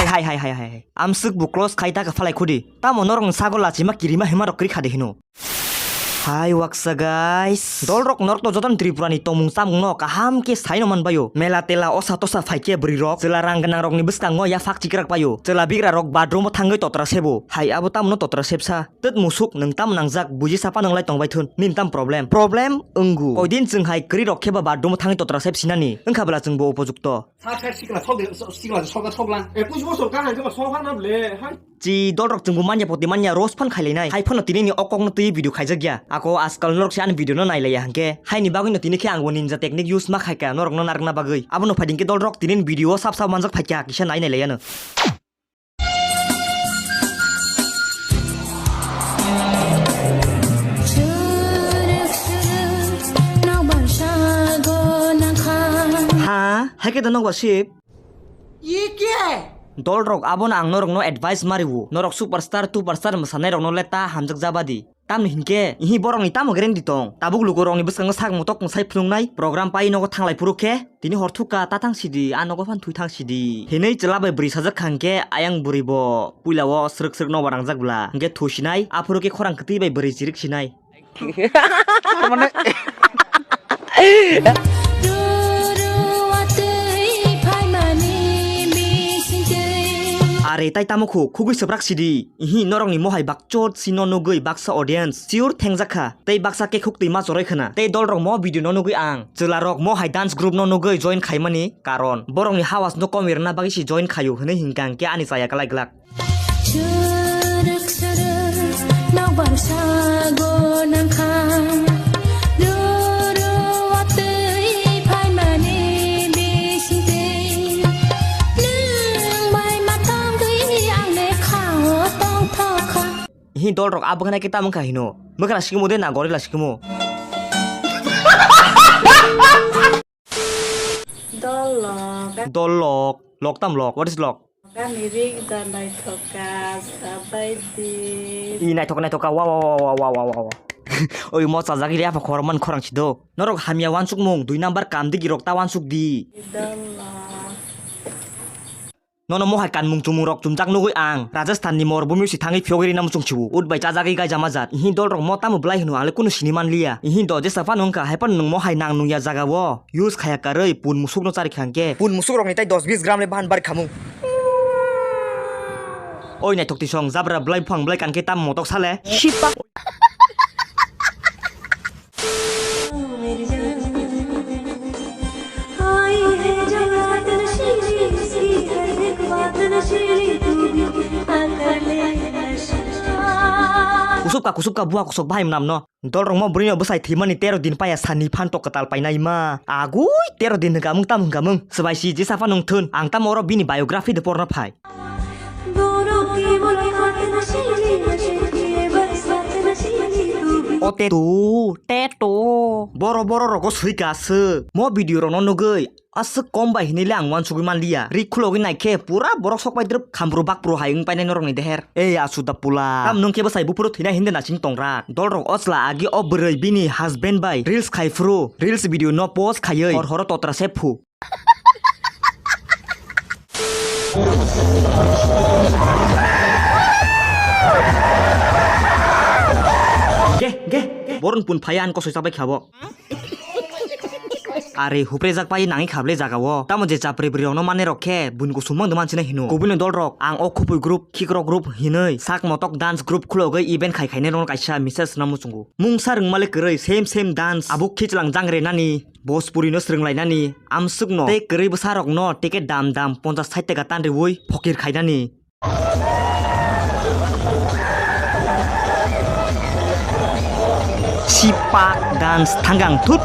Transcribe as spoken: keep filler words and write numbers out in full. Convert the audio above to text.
Hai, hai, hai, hai, hai. Amswk bo close khai ta ka phalai khudi. Tamo norokni sago lachima kirima hima rok kri khade hino. Hai waksa guys. Dolrok norok to joton Tripura ni tomung chamung no kaham khe saino manbaio. Mela tela osa tosa phaikhe bwrwi rok. Chwla rang gwnang rokni bwskango yaphak chikrak paio. Chwla bigra rok bathroom o thangwi totra sebo. Hai abo tamno totra sebsa. Twt musuk nwng tam nangjak buji sapa nwnglai tongbai thun. Nini tam problem? Problem wnggu. Koidin chwng hai kwrwi rok khe ba bathroom o thangwi totra seb sinani. Wngkha bwla chwng bo upojukto. Sat sat sikla sok de, sikla sok sok lang. Ekush bosor ka hai sok sok na ble. Hai. Chi dolrok chwngbo manya poti manya roast phan khailainai. Hai phano tini ni okok no twi video khaijak ya. Ako askal norok se ani video no nailaiya hwnkhe. Haini bagwi no tini khe ang bo ninja technique use ma khaika norok no narwkna bagwi. Abono phaiding khe dolrok tini ni video o sab sab manjak phaikha kisa nai nailaiya no. Ha, hai khe da nokbar sip. Ye kya hai? Dolrok abono ang norokno advice mariwo. Norok superstar, tuperstar mwsanairokno le ta hamjak jabadi. Tamni hinkhe, ihi borokni tamo guarantee tong? Tabuk lukurokni bwskango sak motok mwsai phunuknai, program pai nogo thanglai phuru khe, tini hor thukha ta thang sidi, a nogo phan thwi thang sidi. Hinwi chwla bai bwrwi sajak kha hinkhe, ayang bwrwi bo puila o srwk srwk nobar rangjak bwla. Hinkhe thusinai, aphuru khe khorang kwtwi bai bwrwi chirik sinai. Mane. Are tai tamo khu, khugui swprak sidi. Ihi norokni mohai bakchot sino nugui baksa audience. Sure thengjak kha. Tei baksa khe khuk twi ma choroi khna. Tei dolrok mo video no nugui ang. Chwlarok mohai dance group no nugui join khaimani karon. Borokni hawas no komirna bagwi si join khaio hwnwi hinkha hinkhe ani chaya kwlai glak. Churuk churuk nokbar sago nangkha. Roro watwi phaimani bisingtwi. Nwng bai ma tongwi ang le khao tongthokha. Hi dolrok abo khna kita mungkha hino. Mukha sikimo de na gorila sikimo. Dolok. Dolok. Lok tam lok. What is lok? Kami rik da naithoka sabai di. I naithoka naithoka wa wa wa wa wa wa wa wa. Oi mo chajak ri apa khorok man khorang sido. Norok hamya wansukmung dui number kam digi rok ta wansuk di. Dolok. Nono mohai kanmung chumung rok chumjak nugui ang Rajasthan ni mor bumi si thangwi phiyogwi rina muchung chibu. Ut bai chajagwi gaijama jat. Ihi dolrok mo tamo bwlai hino ang le kunu sini manliya. Ihi do jesa phano wngkha hai phano nwng mohai nang nungya jaga o. Use khaya karwi pun musuk no chari khangkhe. Pun musuk rok ni tai dos bis gram le bahan bari khamung. Oi naithok tisong jabra bwlai buphang bwlai kankhe tam motok sale. Shipa. Kusupka kusupka buha kusuk bahai mwnam no. Dolrok mo bwrwino bwsai thwimani tero din paya sani phan tok kwtal painai ma. Agui tero din hwnkha mung tam hwnkha mung. Swbai si jesa phano wng thun. Ang tamo oro bini biography de porna phai. O teto, teto. Boro boro rogo sui kasuk. Mo video rokno nugui. Aswk kom bai hinwi le ang uansugwi manliya. Ri khulogwi naikhe pura borok sok bai drwp khambru bakpru hai wng painai norokni deher. Ei asu da pula. Tam nwng khe bwsai buphuru thwinai hindi nasing tongra. Dolrok o chwla agi o bwrwi bini husband bai reels khai phuru. Reels video no post khaiwi hor horo totra se phu. Ge, ge, ge. Boron pun phaya an kosoi chabai khabo. Are huprejak pai nangwi khablai jaga o. Tamo je chapri bwrwi rokno manwi rok khe buini kusum mang de manchina hino. Kubuni dol rok ang o khupui group, khikrok group hinwi sak motok dance group khulogwi event khai khainai rokno kaisa message swnam muchungo. Mungsa rwngmale kwrwi same same dance abuk khichlang jang renani, Bhojpuri no swrwnglainani, amswk no tei kwrwi bwsa rokno ticket dam dam ponchas sait taka tan riwi phokir khainani. Sipak dance thangang thut.